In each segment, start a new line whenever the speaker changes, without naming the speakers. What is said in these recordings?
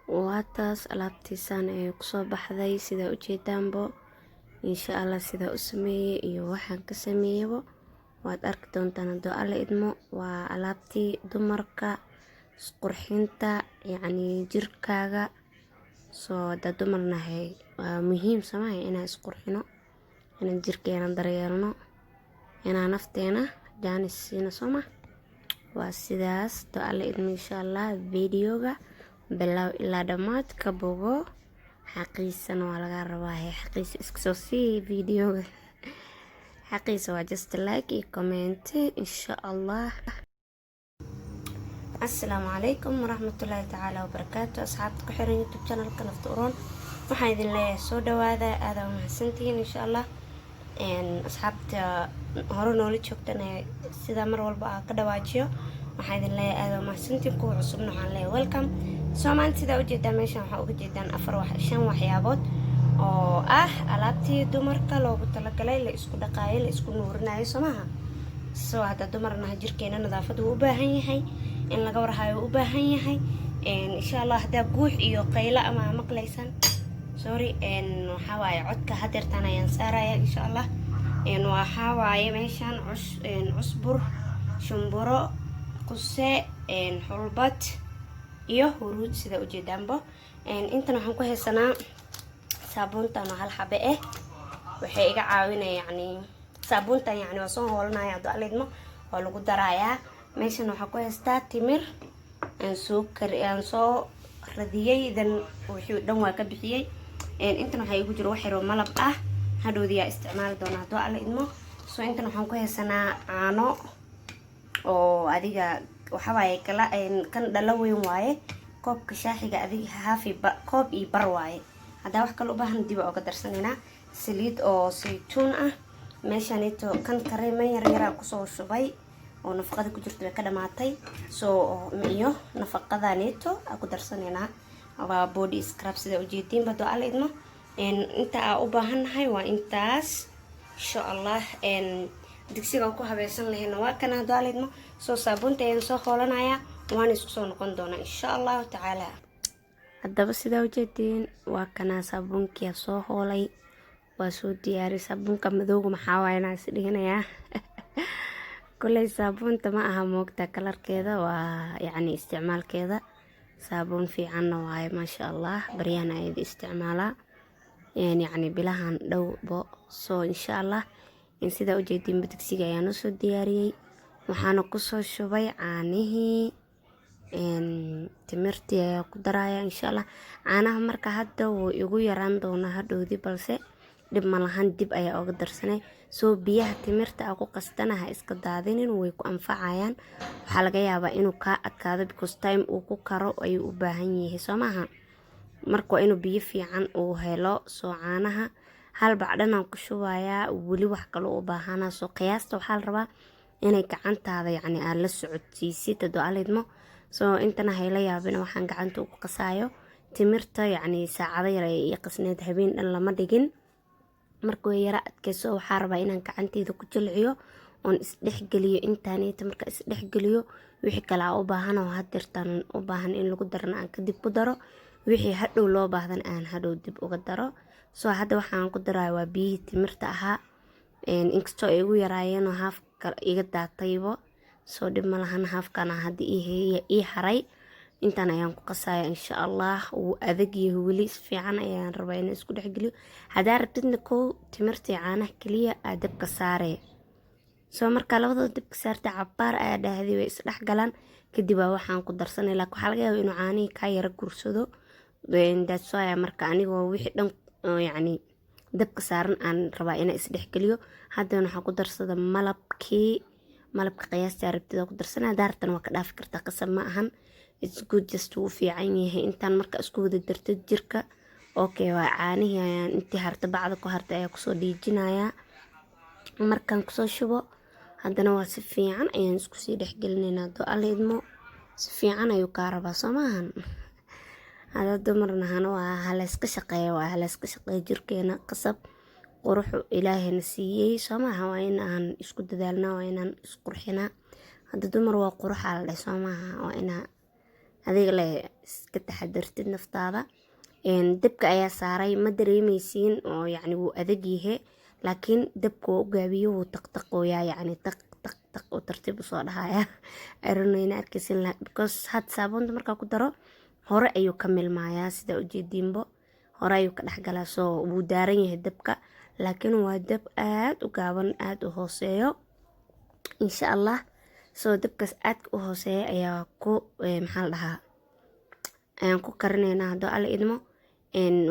Waa taas, alaabtiisaan ayay kusoo baxday, sidaa ujeedaanbo. Insha Allah, sidaa u sameeyey iyo waxaan ka sameeyabo waad arki doontaan hadduu Alla idmo. Waa alaabtii dumarka, isqurxinta, yacni jirkaaga. Soo haddaa dumar nahay, waa muhiim samahay inaan isqurxino, inaan jirkeena daryeelno, inaan nafteena jaanis siino, sooma? Waa sidaas hadduu Alla idmo. Insha Allah, videoga bilow ilaa dhammaad ka bogo. Xaqiisana waa laga rabaa, xaqiisa iska soo sii videoga. Xaqiisa waa just like iyo comment, insha Allah. Asalaamu calaykum waraxmatullaahi tacaala wabarakaatu. Asxaabta ku xiran YouTube channelka Nafta Uroon, waxaan idin leeyahay soo dhawaada, aadaa mahadsantihiin. Insha Allah, asxaabta hore noola joogtana, sida mar walba aa ka dhawaajiyo, waxaan idin leeyahay aadaa mahadsantihiin. Kuwa cusubna waxaan leeyahay welcome. Soo maanta sidaa ujeedaan, meeshan waxaa uga jeedaan afar wax, shan waxyaabood oo ah alaabtii dumarka loogu talagalay, la isku dhaqaayo, la isku nuurinayo, soo maaha? Soo hadda dumarnaha, jirkeena nadaafad wuu u baahan yahay, in laga warhayo wuu u baahan yahay. Insha Allah, haddaa guux iyo qaylo ama maqlaysaan, sorry. Waxaa waaye codka hadeertaan ayaan saaraya, insha Allah. Waxaa waaye meeshan cusbur, shumburo, quse, xulbad iyo huruud, sida ujeedaanbo. Intan waxaan ku haysanaa saabuuntan oo hal xabe ah. Waxay iga caawinaya, yacni saabuuntan, yacni waa soo hoolanaya hadduu Alla idmo, waa lagu darayaa. Meeshan waxaa ku haystaa timir aan soo kari, aan soo radiyey, dan wixii dhan waa ka bixiyey. Intan waxaa igu jiro wax yaroo malab ah, hadhowdiyaa isticmaali doona hadduu Alla idmo. So intan waxaan ku haysanaa caano oo adiga waxawaaye kala kan dhalo weyn waaye, koobka shaaxiga adiga haafi koob iyo bar waaye. Haddaa wax kale u baahan, dib oga darsanaynaa. Saliid oo saytuun ah meeshanito, kan kareema yar yaraa kusoo shubay oo nafaqada ku jirta way ka dhamaatay. So iyo nafaqadaneeto aa ku darsanaynaa, waa body scrub, sida ujeediinba, hadduu Alla idmo. Inta aa u baahannahay waa intaas, insha Allah. Digsiga ku habaysan lahayna waa kana, hadduu Alla idmo. Soo saabuunta ayaan soo hoolanaya, waana isku soo noqon doonaa, insha Allahu tacaala. Haddaba sidaa ujeediin, waa kanaa saabuunkia soo hoolay, waa soo diyaariyay. Saabuunka madowga maxaa waaya inaa is dhiganayaa? Kuley saabuunta ma aha moogta, kalarkeeda waa yacni isticmaalkeeda. Saabuun fiicanna waaye, maasha Allah. Baryahan ayada isticmaalaa, yacni bilahan dhowbo. Soo insha Allah, sidaa ujeediinba, digsiga ayaan usoo diyaariyey. Waxaana kusoo shubay caanihii, timirtii ayaa ku daraya, insha Allah. Caanaha marka hadda wuu igu yaraan doonaa hadhowdi, balse dhib ma lahan, dib ayaa oga darsanay. Soo biyaha timirta a ku qastana ha iska daadinin, way ku anfacayaan. Waxaa laga yaabaa inuu kaa adkaado, because time uu ku karo ayuu u baahan yahay, soo maaha? Marka waa inuu biyo fiican uu helo. Soo caanaha hal bacdhanaan ku shubayaa, weli wax kaloo u baahana. Soo qiyaasta waxaa la rabaa inay gacantaada, yacni aad la socodsiisid, hadduu Alla idmo. Soo intana hayla yaabina waxaan gacanta ugu qasaayo. Timirta yacni saacado yar ay ii qasneed, habeen dhan lama dhigin. Marka way yara adkayso, waxaa rabaa inaan gacanteyda ku jilciyo oon isdhexgeliyo intaaneta. Marka isdhexgeliyo, wixii kale aa u baahan oo hadeertaan u baahan in lagu darana aan kadib ku daro, wixii hadhow loo baahdan aan hadhow dib uga daro. Soo hadda waxaan ku daraya waa biyihii timirta ahaa, inkastoo ay igu yaraayeen oo haafka iga daataybo. Soo dhib ma lahan, haafkana hadda ii haray. Intaan ayaan ku qasaya, insha Allah. Wuu adag yahay weli, si fiican ayaan rabaa inaan isku dhexgeliyo. Haddaa rabtidna, kow timirtii caanaha keliya aa dabka saaree. Soo markaa labadooda dabka saartay, cabaar ayaa dhahday, way isdhex galaan. Kadib aa waxaan ku darsanay, laakiin waxaa laga yaabaa inuu caanihii kaa yara gursado. That's why marka anigoo wixii dhan yacni dabka saaran aan rabaa inaan isdhexgeliyo. Haddana waxaan ku darsada malabkii. Malabka qiyaastaa rabtid ku darsana, haddaa rabtana waa ka dhaafi kartaa, qasab ma ahan. It's good, just wuu fiican yahay. Intaan marka isku wada dartid jirka, okay. Waa caanihii ayaan intii harta, bacda ku hartay ayaa kusoo dhiijinayaa. Markaan kusoo shubo, haddana waa si fiican ayaan isku sii dhexgelinaynaa, hadduu Alla idmo. Si fiican ayuu kaa rabaa, soo maahan? Hada dumarnahana waa halayska shaqeeya, waa halayska shaqeeya jirkeena. Qasab quruxu Ilaahayna siiyey, soo maaha? Waa in aan isku dadaalnaa, waa inaan isqurxinaa. Hadda dumar waa quruxaa la dheh, soo maaha? Waa inaa Adiga le iska taxadartid naftaada. Dabka ayaa saaray, ma dareemeysiin oo yacni wuu adag yahe, laakiin dabka waa u gaabiyo, wuu taqtaqooyaa, yacni taq taq taq oo tartiib usoo dhahaya. I don't know ina arkaysin, because had saabuunta markaa ku daro hore ayuu ka milmayaa, sida ujeediinbo hore ayuu ka dhexgalaa. Soo wuu daaran yahay dabka, laakiin waa dab aada u gaaban, aada u hooseeyo, insha Allah. Soo dabkaas aadka u hooseeya ayaa ku, maxaa la dhahaa, ayaan ku karinaynaa hadduu Alla idmo.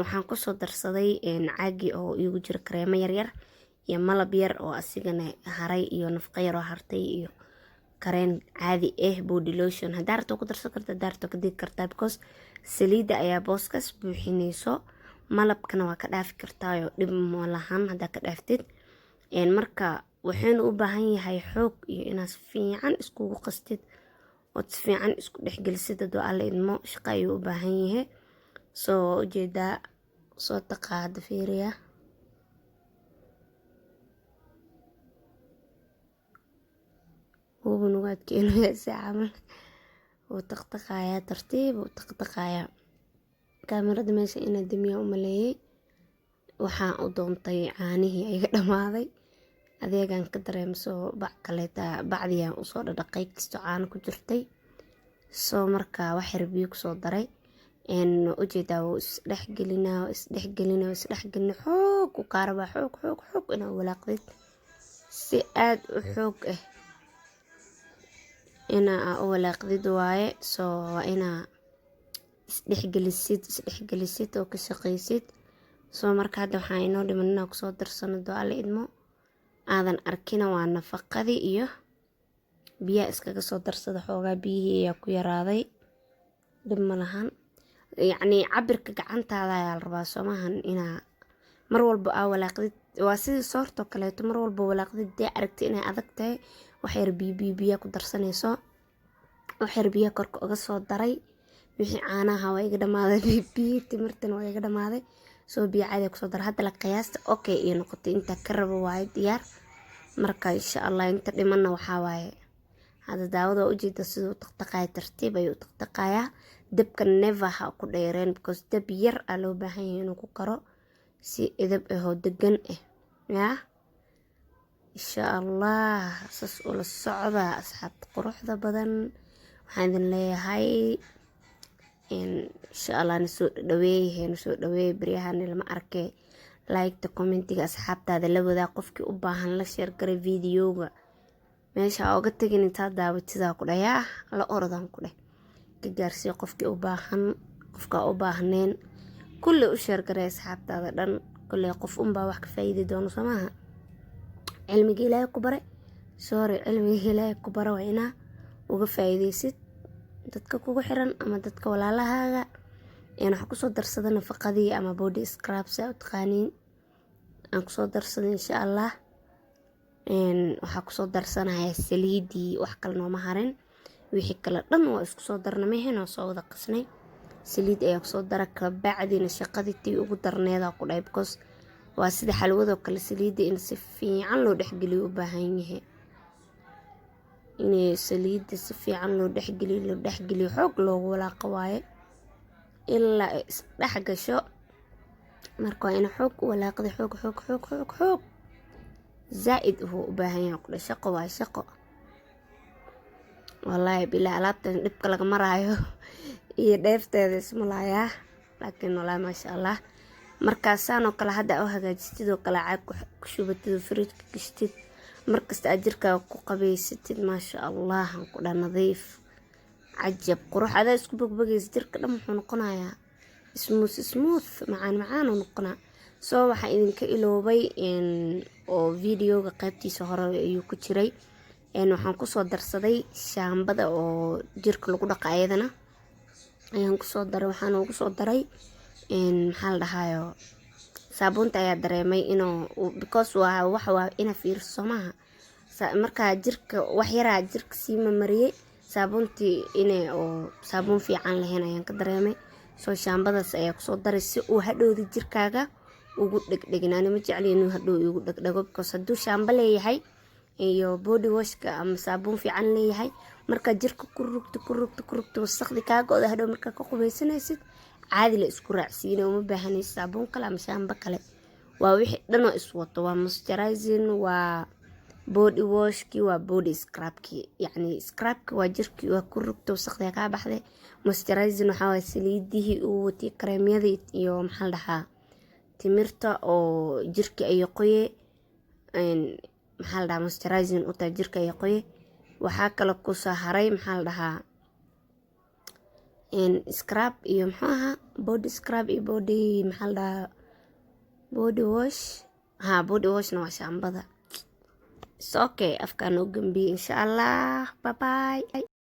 Waxaan kusoo darsaday caagii oo iigu jira kareemo yaryar iyo malab yar oo asigana haray iyo nafaqo yar oo hartay iyo kareen caadi ah, body lotion. Haddaa rabto ku darsan karta, haddaa rabto ka digi kartaa, because saliidda ayaa booskaas buuxinayso. Malabkana waa ka dhaafi kartaayo, dhib ma lahan haddaa ka dhaaftid. Marka wuxuuna u baahan yahay xoog iyo inaad si fiican iskugu qastid ood si fiican isku dhexgelisid hadduu Alla idmo. Shaqo ayuu u baahan yahay. Soo ujeedaa, soo taqaa hadda, fiiriya. Wuuba nagu adkeenayaa si camal, wuu taqtaqayaa, tartiib wuu taqtaqayaa. Kaamirada meesha inaa damiyaa u maleeyay. Waxaan u doontay caanihii iga dhamaaday, adeegaan ka dareema. Soo bac kaleeta bacdiyaan usoo dhadhaqay kisto caano ku jirtay. Soo marka wax yar biyo kusoo daray. Ujeedaa, wuu isdhexgelinaa, isdhexgelina, isdhexgelina. Xoog u kaarabaa, xoog xoog xoog inaa walaaqdid, si aada u xoog ah inaa u walaaqdid waaye. Soo waa inaa isdhexgelisid, isdhexgelisid oo ka shaqaysid. Soo marka hadda waxaa inoo dhiman inaa kusoo darsano doo Alla idmo. Aadan arkina, waa nafaqadii iyo biyaha iskaga soo darsada. Xoogaa biyihii ayaa ku yaraaday, dhib ma lahan. Yacni cabirka gacantaada ayaa la rabaa, soomahan inaa mar walba aa walaaqdid. Waa sidii soortoo kaleeto, mar walba walaaqdid. Dee aragti inay adag tahay, wax yar biyo biyo biyaa ku darsanayso. Wax yar biyaa korka uga soo daray. Wixii caanaha waa iga dhamaaday, biyo timirtana waa iga dhamaaday, soo biyo caadi kusoo daray. Hadda la qiyaasta okay iyo noqotay, inta ka rabo waaye, diyaar. Marka insha Allah inta dhimanna waxaa waaye hadda daawada waa ujeeda siduu u taqtaqaya, tartiib ayuu u taqtaqayaa. Dabka never ha ku dheereen, because dab yar aa loo baahan yahay inuu ku karo si edab ahoo degan ah. Yaa insha Allah saas ula socda, asxaabta quruxda badan. Waxaan idin leeyahay insha Allah nasoo dhaweey, nasoo dhaweey. Baryahan lama arkay. Like-ta, comment-iga, asxaabtaada la wadaa, qofkii u baahan la share garay videoga. Meesha oga tagin intaad daawatidaa ku dheh, yaa la orodan ku dheh, ka gaarsii qofkii u baahan, qofkaa u baahneen kulley u share garay asxaabtaada dhan. Kulley qof unbaa wax ka faa'iidi doono, soo maaha? Cilmiga Ilaahay ku bare, sorry, cilmiga Ilaahay ku bare waa inaa uga faa'iideysid dadka kugu xiran ama dadka walaalahaaga. Waxaa kusoo darsada nafaqadii ama body scrub saa u taqaaniin aan kusoo darsada, insha Allah. Waxaa kusoo darsanaya saliidii, wax kale nooma harin. Wixii kale dhan waa isku soo darna mehen, waa soo wada qasnay. Saliid ayaa kusoo dara, kabacdina shaqadii tii ugu darneeda ku dhahay, because waa sida xalwadoo kale, saliidda in si fiican loo dhexgeliyo u baahan yahay, inay saliidda si fiican loo dhexgeliyo, loo dhexgeliyo, xoog loogu walaaqo waaye ilaa ay isdhex gasho. Marka waa ina xoog u walaaqda, xoog xoog xoog xoog xoog zaa-id wuxuu u baahan yahay ku dhahay. Shaqo waa shaqo, wallaahi bilaa. Alaabtan dhibka laga maraayo iyo dheefteeda ismalaayaa, laakiin wallaahi maasha Allah. Markaasaan oo kale hadda u hagaajistid oo kale, caag ku shubatid oo fridge-ka gashtid, markasta aad jirkaaga ku qabaysatid, maasha Allah ku dha, nadiif, cajab, qurux, adaa isku bogbogaysa. Jirka dhan muxuu noqonayaa? Smooth, smooth, macaan macaan uu noqonaa. Soo waxaa idinka iloobay oo videoga qaybtiisa hore ayuu ku jiray, waxaan kusoo darsaday shaambada oo jirka lagu dhaqa, ayadana ayaan kusoo daray. Waxaan ugu soo daray, maxaa la dhahayo, saabuunta ayaa dareemay inuu, because waa wax waa ina fiirso maaha. Markaa jirka wax yaraa jirka sii mamariyey, saabuuntii inay oo saabuun fiican lahayn ayaan ka dareemay. Soo shaambadaas ayaa kusoo daray si uu hadhowda jirkaaga ugu dhegdhegin. Ani ma jecli inuu hadhow igu dhegdhego, because hadduu shaamba leeyahay iyo body washka ama saabuun fiican leeyahay, Markaa jirka ku rugto, ku rugto, ku rugto, wasaqdi kaa go-da. Hadhow markaa ka qubaysanaysid, caadi la isku raacsiina, uma baahanaysid saabuun kale ama shaambo kale. Waa wixii dhanoo iswato: waa moisturizing, waa body washkii, waa body scrubkii. Yacni scrubki waa jirkii waa ku rugto, wasaqdi kaa baxday. Moisturizing waxaa waay saliidihii uu watay, kareemyadii iyo, maxaa la dhahaa, timirta oo jirka ay qoye. Maxaa la dhahaa, moisturizing u tahay jirka ay qoye. Waxaa kale kusoo haray, maxaa la dhahaa, scrub iyo, muxuu ahaa, body scrub iyo body, maxaa la dhahaa, body wash. Ha, body washna waa shaambada. It's okay, afkaa noo gambiyey. Insha Allah, bye bye.